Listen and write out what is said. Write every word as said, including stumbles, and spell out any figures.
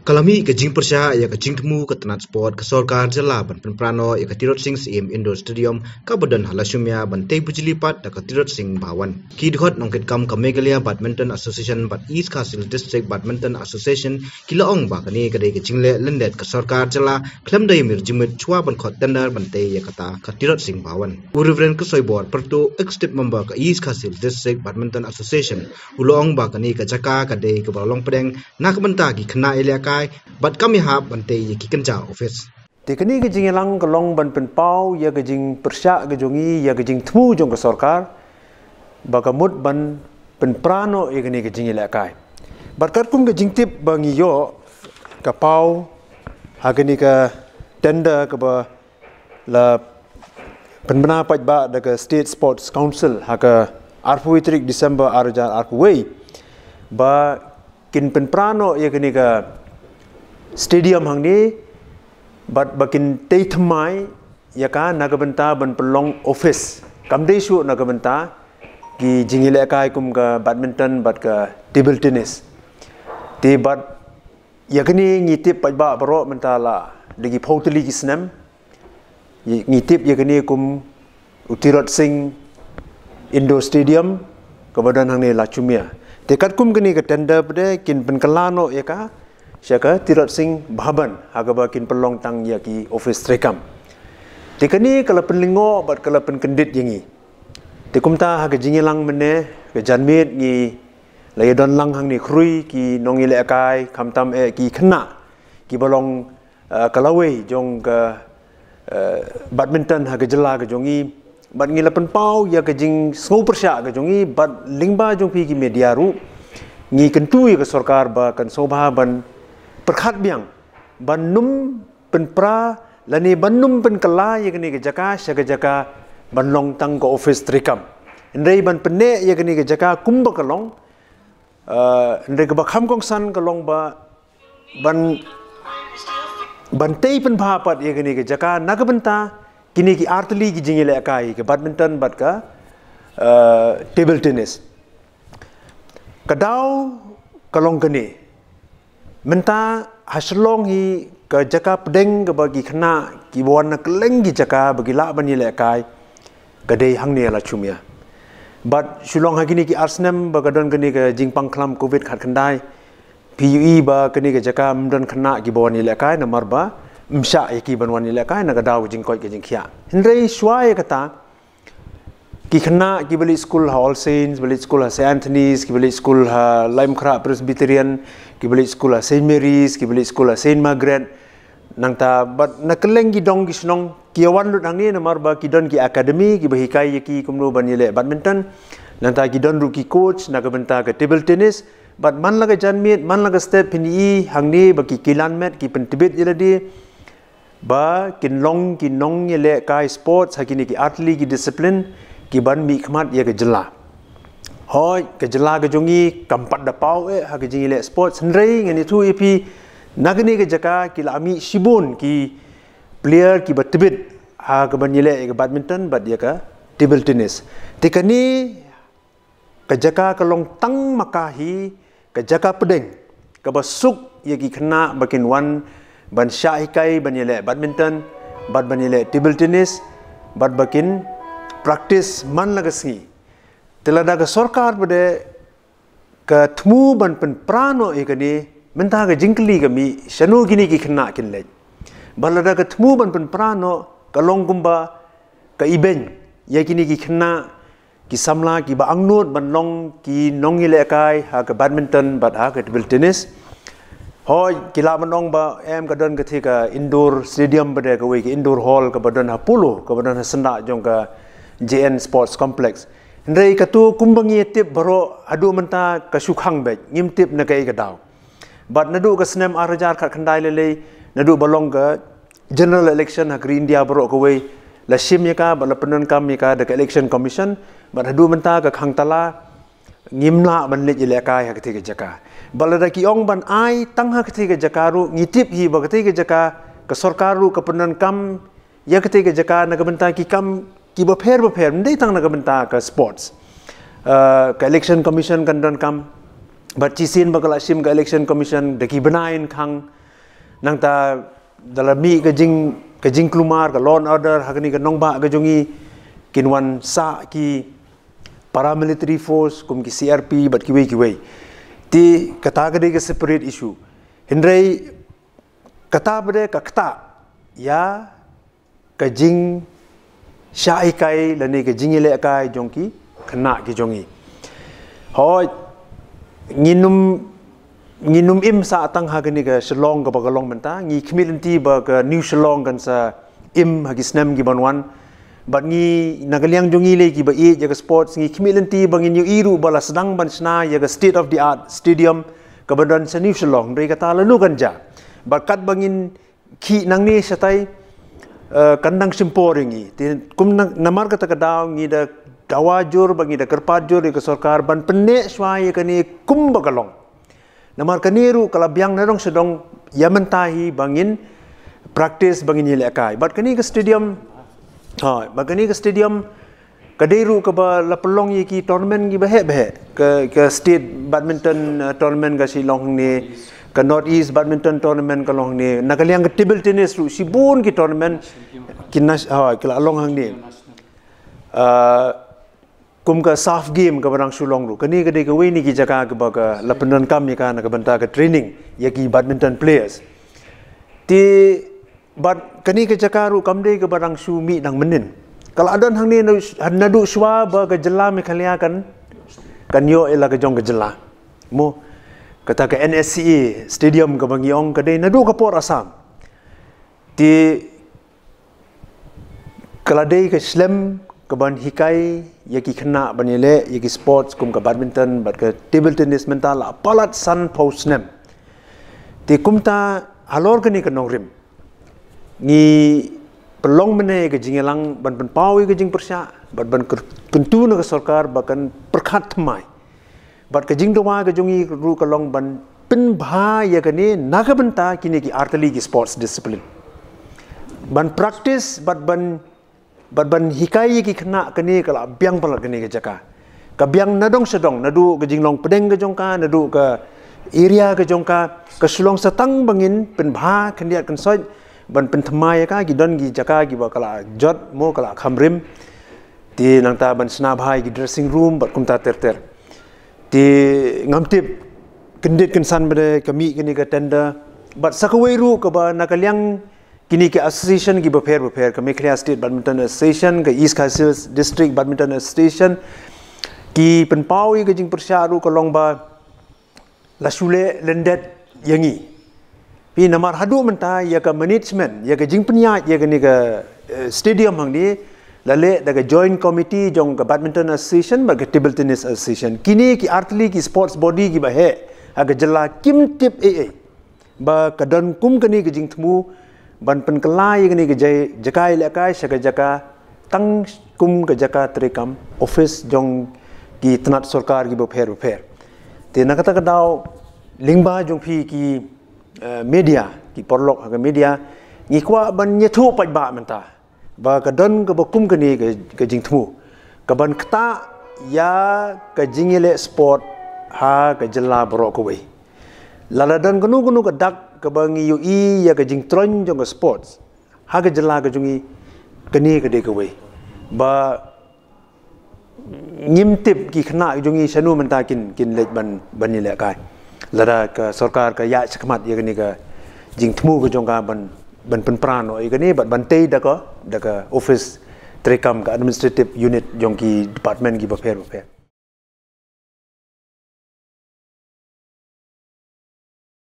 Ka la mih ka jingpyrshah ïa ka jingthmu ka tnat sport ka sorkar jylla ban pynpra noh ïa ka Tirot Sing Syiem Indoor Stadium kaba don ha Lashumia ban tei bujli pat da ka Tirot Sing Bhawan. Ki dkhot nongkitkam ka Meghalaya Badminton Association bad East Khasi Hills District Badminton Association ki la ong ba kane ka dei ka jingleh lyndet ka sorkar jylla khlem da ïamir jingmut shuwa ban khot tender ban tei ïa kata ka Tirot Sing Bhawan. U Reverend Ksoi Bor Pyrtuh, Executive Member ka East Khasi Hills District Badminton Association, u la ong ba kane ka jaka ka dei kaba long pdeng na ka bynta ki khynnah ïalehkai bad kam ïahap ban tei ïa ki kynja office. Te kane ka jingïalang ka long ban pynpaw ïa ka jingpyrshah ka jong ngi ïa ka jingthmu jong ka sorkar ba ka mut ban pynpra noh ïa kane ka jingïalehkai. Bad katkum ka jingtip ba ngi ïoh ka paw ha kane ka tender kaba la pynbna paidbah da ka State Sports Council ha ka arphew tarik December arhajar arphew ba kin pynpra noh ïa kane ka stadium hangne bad ba kin tei thymmai ïa ka na ka bynta ban pynlong office. Kam dei shuh na ka bynta ki jingïalehkai kum ka badminton bad ka table tennis. Te bad ïa kane ngi tip paidbah baroh mynta la da ki phew tylli ki snem. Ngi tip ïa kane kum u Tirot Sing Indoor Stadium kaba don hangne Lachumia. Te katkum kane ka tender pat de kin pynkylla noh ïa ka sha ka Tirot Sing Bhawan ha kaba kin pynlong tang ïa ki office treikam. Te kane ka la pynlyngngoh bad ka la pynkyndit ïa ngi. Te kumta ha ka jingïalang mynne ka janmiet ngi la ïadon lang hangne khrui ki nongïalehkai khamtam eh ki khynnah kiba long eh, ka lawei jong ka eh, badminton ha ka jylla ka jong ngi. Bad ngi la pynpaw ïa ka jingsngewpyrshah ka jong ngi bad lyngba jong phi ki media ruh ngi kyntu ïa ka sorkar ba kan sngewbha ban pyrkhat biang ban nym pynpra lane ban nym pynkylla ïa kane ka jaka sha ka jaka ban long tang ka office treikam. Hynrei ban pynneh ïa kane ka jaka kumba ka long. Eh, hynrei kaba kham kongsan ka long ba ban ban tei pynbha pat ïa kane ka jaka na ka bynta kine ki artylli ki jingïalehkai ka badminton bad ka eh, table tennis. Ka daw ka long kane. Mynta ha Shillong hi ka jaka pdeng kaba ki khynnah kiba wan na kylleng ki jaka ba ki lah ban ïalehkai ka dei hangne Lachumia. Bad Shillong ha kine ki ar snem ba ka don kane ka jingpang khlam covid khatkhyndai. Phi ïohi ba kane ka jaka ym don khynnah kiba wan ïalehkai namar ba ym shah ïa ki ban wan ïalehkai na ka daw ka jingkoit ka jingkhiah. Hynrei shuwa ïa kata ki khynnah kiba leit skul ha All Saints, ba leit skul ha Saint Anthony's, kiba leit skul ha Laitumkhrah Presbyterian, kiba leit skul ha Saint Mary's, kiba leit skul ha Saint Margaret. Nangta bad na kylleng ki dong ki shnong ki ïa wan lut hangne namar ba ki don ki academy kiba hikai ïa ki kumno ban ïaleh badminton. Nangta ki don ruh ki coach na ka bynta ka table tennis. Bad man la ka janmiet man la ka step phin ïohi hangne ba ki kylliang met ki pyntbit ïa lade ba kin long ki nongïalehkai sports ha kine ki artylli ki discipline ki ban mihkhmat ïa ka jylla. Hooid ka jylla ka jong ngi kam pat da paw eh ha ka jingïaleh sports, hynrei ngan ïathuh ïa phi na kane ka jaka ki la mih shibun ki player kiba tbit ha ka ban ïaleh ïa ka badminton bad ïa ka table tennis. Te kane ka jaka ka long tang ma ka hi ka jaka pdeng kaba suk ïa ki khynnah ba kin wan ban shah hikai ban ïaleh badminton bad ban ïaleh table tennis bad ba kin practice man la ka sngi. Te lada ka sorkar pat de ka thmu ban pynpra noh ïa kane mynta ka jingkylli ka mih shano kine ki khynnah kin leit. Bad lada ka thmu ban pynpra noh ka long kumba ka ibeiñ ïa kine ki khynnah ki samla kiba angnud ban long ki nongïalehkai ha ka badminton bad ha ka table tennis. Hooid ki lah ban ong ba em ka don katei ka indoor stadium pat de kawei ka indoor hall kaba don ha Polo kaba don ha syndah jong ka J N Sports Complex. Hynrei kato kumba ngi tip baroh haduh mynta ka shu khang beit, ngim tip na kaei ka daw. Bad naduh ka snem arhajar khatkhyndai lei lei naduh ba long ka general election ha ka ri India baroh kawei la shim ïa ka bad la pyndonkam ïa ka da ka Election Commission bad haduh mynta ka khang tala ngim lah ban leit ïalehkai ha katei ka jaka. Bad lada ki ong ban ai tang ha katei ka jaka ruh ngi tip hi ba katei ka jaka ka sorkar ruh ka pyndonkam ïa katei ka jaka na ka bynta ki kam kiba pher ba pher, ym dei tang na ka bynta ka sports. Eh, ka Election Commission kan donkam Bad shisien ba ka la shim ka Election Commission da ki bnai khang, nangta da la mih ka jing, ka jingkulmar ka law and order ha kane ka nongbah ka jong ngi, kin wan sah ki paramilitary force kum ki C R P bad kiwei kiwei. Te kata ka dei ka separate issue. Hynrei kata pat de ka ktah ïa ka jingshah hikai lane ka jingïalehkai jong ki khynnah ki jong ngi. Hooid, ngin ym, ngin ym im sah tang ha kane ka Shillong kaba ka long mynta, ngi khmih lynti ba ka New Shillong kan sa im ha ki snem ki ban wan. Bad ngi na ka liang jong ngi lei kiba ïeit ïa ka sports, ngi khmih lynti ba ngin ïohi ruh ba la sdang ban shna ïa ka state of the art stadium kaba don sha New Shillong, hynrei kata lano kan jia. Bad katba ngin khih nangne shatai, eh, kan dang shim por ïa ngi. Te kum na, namar kata ka daw ngi da dawa jur bad ngi da kyrpad jur ïa ka sorkar ban pynneh shuwa ïa kane kumba ka long. Namar kane ruh ka la biang na dong sha dong ïa mynta hi ba ngin practice, ba ngin ïalehkai. Bad kane ka stadium, ha, bad kane ka stadium ka dei ruh kaba la pynlong ïa ki tournament kiba heh ba heh. Ka, ka state badminton, uh, tournament ka shu long hangne, ka North East badminton tournament ka long hangne, na ka liang ka table tennis ruh shibun ki tournament ki nas-, ha, ki la long hangne. Uh, kum ka SAFF game kaba dang shu long ruh. Kane ka dei kawei na ki jaka kaba ka la pyndonkam ïa ka na ka bynta ka training ïa ki badminton players. Te bad kane ka jaka ruh kam dei kaba dang shu mih dang mynnin. Ka la don hangne na, naduh shuwa ba ka jylla Meghalaya kan, kan ïoh ïa la ka jong ka jylla. Mo, kata ka N S C A stadium kaba ngi ong ka dei naduh ka por Assam. Te ka la dei ka shlem kaban hikai ïa ki khynnah ban ïaleh ïa ki sports kum ka badminton bad ka table tennis mynta la palat sanphew snem. Te kumta halor kane ka nongrim ngi pynlong mynne ka jingïalang ban pynpaw ïa ka jingpyrshah bad ban kyr-, kyntu na ka sorkar ba kan pyrkhat thymmai. Bad ka jingdawa ka jong ngi ruh ka long ban pynbha ïa kane na ka bynta kine ki artylli ki sports discipline. Ban practice bad ban, bad ban hikai ïa ki khynnah kane ka la biang palat kane ka jaka. Ka biang na dong sha dong, naduh ka jinglong pdeng ka jong ka, naduh ka area ka jong ka, ka shu long sa tang ba ngin pynbha khyndiat khynsoit ban pynthymmai ïa ka, ki don ki jaka kiba ka la jot mo ka la kham rim. Te nangta ban shna bha ïa ki dressing room bad kumta ter ter. Te ngam tip kyndit kynsan ba dei ka mih kane ka tender. Bad sa kawei ruh kaba na ka liang kine ki association kiba pher ba pher, ka Meghalaya State Badminton Association, ka East Khasi Hills District Badminton Association, ki pynpaw ïa ka jingpyrshah ruh ka long ba la shu leh lyndet ïa ngi. Phi, namar haduh mynta ïa ka management, ïa ka jingpynïaid ïa kane ka, eh, stadium hangne la leh da ka Joint Committee jong ka Badminton Association bad ka Table Tennis Association. Kine ki artylli ki sports body kiba heh ha ka jylla kim tip ei ei ba ka don kum kane ka jingthmu ban pynkylla ïa kane ka jai-, jaka ïalehkai sha ka jaka tang kum ka jaka treikam, office jong ki tnat sorkar kiba pher ba pher. Te na kata ka daw lyngba jong phi ki, eh, media, ki paralok ha ka media, ngi kwah ban ïathuh paidbah mynta ba ka don kaba kum kane ka, ka jingthmu kaban ktah ïa ka jingïaleh sport ha ka jylla baroh kawei. Lada don kano kano ka dak kaba ngi ïohi ïa ka jingtroiñ jong ka sports ha ka jylla ka jong ngi, kane ka dei kawei ba ngim tip ki khynnah jong ngi shano mynta kin, kin leit ban, ban ïalehkai. Lada ka sorkar ka ïaid shakhmat ïa kane ka jingthmu ka jong ka ban, ban pynpra noh ïa kane bad ban tei da ka, da ka office treikam, ka administrative unit jong ki department kiba pher ba pher.